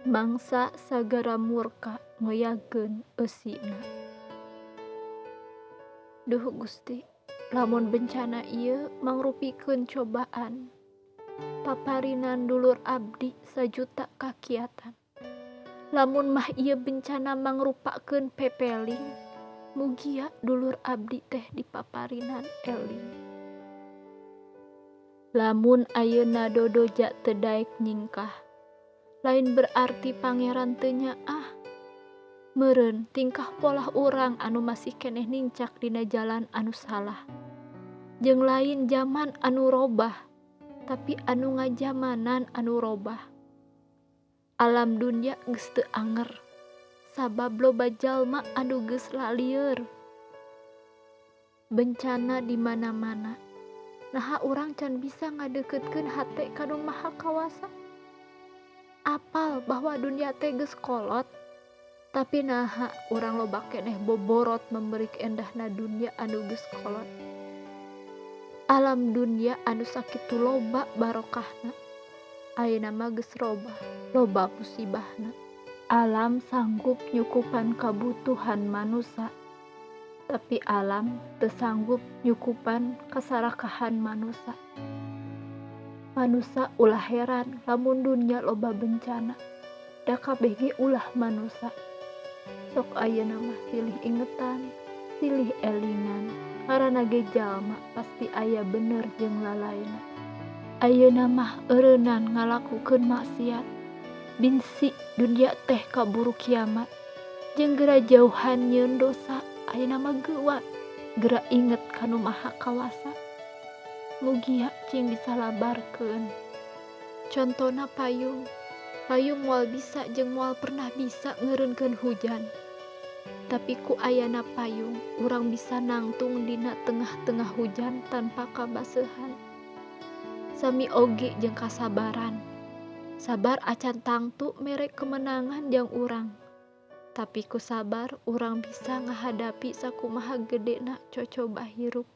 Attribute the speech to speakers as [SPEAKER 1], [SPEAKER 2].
[SPEAKER 1] Mangsa sagara murka ngoyagkeun eusina. Duh Gusti, lamun bencana ieu mangrupikeun cobaan, paparinan dulur abdi sajuta kakiatan. Lamun mah ieu bencana mangrupakeun pepeling, mugia dulur abdi teh dipaparinan eling. Lamun ayeuna dodoja teu daek nyingkah, lain berarti pangeran teu nyaah. Meureun tingkah polah urang anu masih keneh nincak dina jalan anu salah. Jeung lain jaman anu robah, tapi anu ngajamanan anu robah. Alam dunya geus teu anger, sabab loba jalma anu geus lalieur. Bencana di mana-mana. Naha urang can bisa ngadeuketkeun hate ka Nu Maha Kawasa. Apal bahwa dunya teh geus kolot, tapi naha urang loba keneh boborot memerik endahna dunya anu geus kolot. Alam dunya anu sakitu loba barokahna, ayeuna mah geus robah, loba musibahna. Alam sanggup nyukupan kabutuhan manusa, tapi alam teu sanggup nyukupan kasarakahan manusa. Manusa ulah heran lamun dunya loba bencana, da kabeh ge ulah manusa. Sok ayeuna mah silih ingetan, silih elingan, ngaranna ge jalma pasti aya bener jeung lalaina. Ayeuna mah eureunnan ngalakukeun maksiat, bingsi dunya teh kaburu kiamat, jeung geura jauhan nyieun dosa. Ayeuna mah geuwat, geura inget ka Nu Maha Kawasa. Mugia cing disalabarkeun. Contona payung, payung moal bisa jeung moal pernah bisa ngeureunkeun hujan. Tapi ku ayana payung, urang bisa nangtung dina tengah-tengah hujan tanpa kabaseuhan. Sami oge jeung kasabaran. Sabar acan tangtu mere kemenangan jang urang. Tapi ku sabar urang bisa ngahadapi sakumaha gedena cocoba hirup.